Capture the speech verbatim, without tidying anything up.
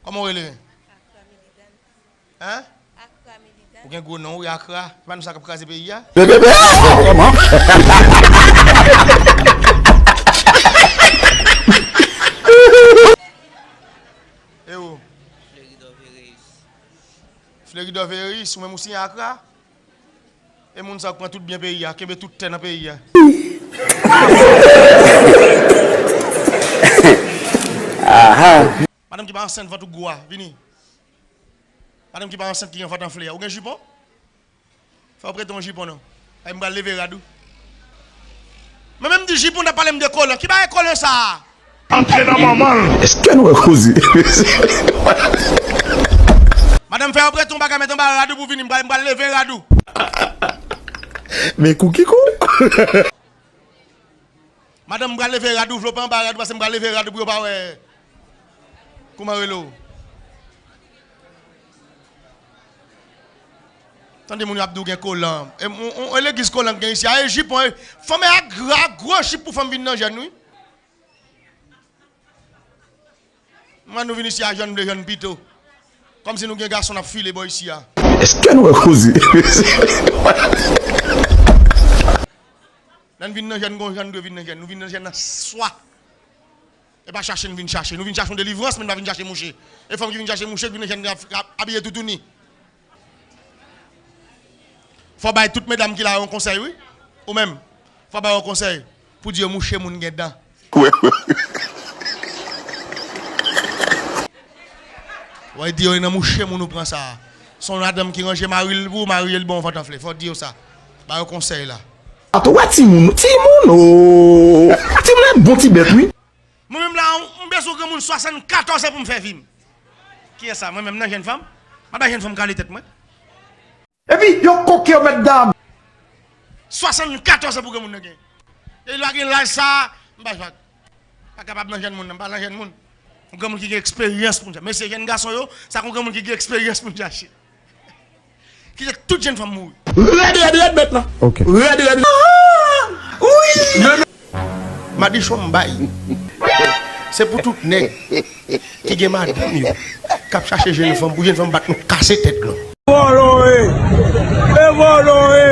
Kòman w rele? Hein? Ou gen gwo non, wi, Akra. Se pa nou sa k ap kraze peyi a? E ou? Fleuridor Verreis, ou menm ou siyen Akra? E moun sa k pran tout byen peyi a, kenbe tout tè nan peyi a. Madanm ki pa ansent, vant ou gwo a, vini. Madanm ki pa ansent, ki gen vant anfle a. Ou gen jipon? Fè w prete yon jipon non. Ay, m pral leve rad ou. Mwen menm di jipon, n ap pale m de kolan. Ki bagay kolan sa a? Antre nan manman l. Èske nou wè koze? Madanm, fè w prete yon bagay, met anba rad ou pou vini. M pral, m pral leve rad ou. Men kou ki kou? Madanm, m pral leve rad ou, vlope anba rad ou, paske m pral leve rad ou pou yo pa wè. Kouman rele w? Tande moun yo ap di w gen kolan. E, on, on, e legliz kolan k gen isi a, e jipon, e, fanm e ak gra, gwo jip pou fanm vin nan jèn, wi. Mwen, nou vin isi a jèn, vle jèn pito. Kòmsi nou gen gason n ap file bò isi a. Èske nou wè koze? Lè n vin nan jèn, gon jan n dwe vin nan jèn. Nou vin nan jèn nan swa. E pa chache n vin chache. Nou vin chache yon delivrans, men n pa vin chache mouche. E fanm ki vin chache mouche, ki vin nan jèn nan ap, ap abiye toutouni. Fò bay tout medam ki la yon konsèy, wi. Ou menm, fò bay yon konsèy pou di yo mouche moun gen dan. Wè, di yo e nan mouche moun ou pran sa a. Se yon madanm ki ranje mari l pou ou, mari l bon vant anfle. Fò di yo sa. Ba yo konsèy la. Ato wè timoun, timoun o. Timoun e bon ti bèt wi. Mwen menm la, m bezwen granmoun swasannkatòz an pou m fè vi m. Kiyès sa? Mwen menm nan jèn fanm? M ap bay jèn fanm kale tèt mwen. Epi yo koke yo mèt dam. Swasannkatòz an pou granmoun nan gen. E lè gen laj sa, m pa, pa, pa kapab nan jèn moun nan, m pa nan jèn moun. Yon granmoun ki gen eksperyans pou m chache. Mesye jèn gason yo, sa k yon granmoun ki gen eksperyans pou m chache. Kite tout jèn fanm mouri. Rèd, rèd, rèd, mèt la. Ok. Rèd, rèd. Ah, wi. Madichon m bay. Se pou tout nèg ki gen madanm yo k ap chache jèn fanm, pou jèn fanm bat nou kase tèt nou. Vòlò e. E vòlò e.